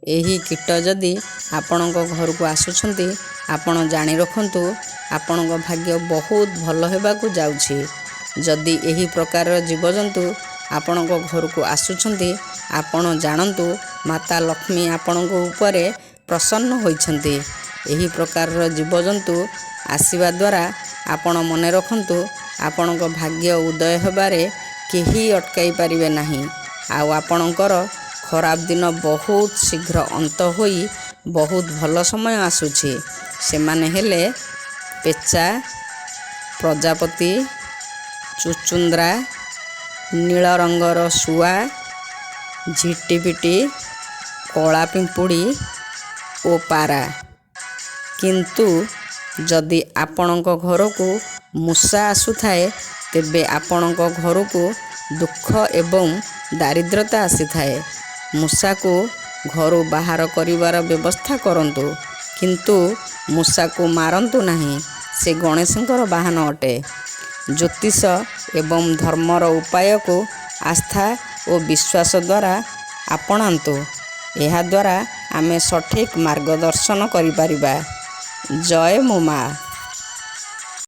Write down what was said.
ଏହି କୀଟ ଯଦି ଆପଣଙ୍କ ଘରକୁ ଆସୁଛନ୍ତି, ଆପଣ ଜାଣି ରଖନ୍ତୁ ଆପଣଙ୍କ ଭାଗ୍ୟ ବହୁତ ଭଲ ହେବାକୁ ଯାଉଛି। ଯଦି ଏହି ପ୍ରକାରର ଜୀବଜନ୍ତୁ ଆପଣଙ୍କ ଘରକୁ ଆସୁଛନ୍ତି, ଆପଣ ଜାଣନ୍ତୁ ମାତା ଲକ୍ଷ୍ମୀ ଆପଣଙ୍କ ଉପରେ ପ୍ରସନ୍ନ ହୋଇଛନ୍ତି। ଏହି ପ୍ରକାରର ଜୀବଜନ୍ତୁ ଆସିବା ଦ୍ୱାରା ଆପଣ ମନେ ରଖନ୍ତୁ ଆପଣଙ୍କ ଭାଗ୍ୟ ଉଦୟ ହେବାରେ କେହି ଅଟକାଇ ପାରିବେ ନାହିଁ, ଆଉ ଆପଣଙ୍କର ଖରାପ ଦିନ ବହୁତ ଶୀଘ୍ର ଅନ୍ତ ହୋଇ ବହୁତ ଭଲ ସମୟ ଆସୁଛି। ସେମାନେ ହେଲେ ପେଚା, ପ୍ରଜାପତି, ଚୁଚୁନ୍ଦ୍ରା, ନୀଳ ରଙ୍ଗର ଶୁଆ, ଝିଟିପିଟି, କଳା ପିମ୍ପୁଡ଼ି ଓ ପାରା। କିନ୍ତୁ ଯଦି ଆପଣଙ୍କ ଘରକୁ ମୂଷା ଆସୁଥାଏ, ତେବେ ଆପଣଙ୍କ ଘରକୁ ଦୁଃଖ ଏବଂ ଦାରିଦ୍ରତା ଆସିଥାଏ। ମୂଷାକୁ ଘରୁ ବାହାର କରିବାର ବ୍ୟବସ୍ଥା କରନ୍ତୁ, କିନ୍ତୁ ମୂଷାକୁ ମାରନ୍ତୁ ନାହିଁ। ସେ ଗଣେଶଙ୍କର ବାହନ ଅଟେ। ଜ୍ୟୋତିଷ ଏବଂ ଧର୍ମର ଉପାୟକୁ ଆସ୍ଥା ଓ ବିଶ୍ୱାସ ଦ୍ୱାରା ଆପଣାନ୍ତୁ। ଏହାଦ୍ୱାରା ଆମେ ସଠିକ୍ ମାର୍ଗଦର୍ଶନ କରିପାରିବା। ଜୟ ମୋ ମା'।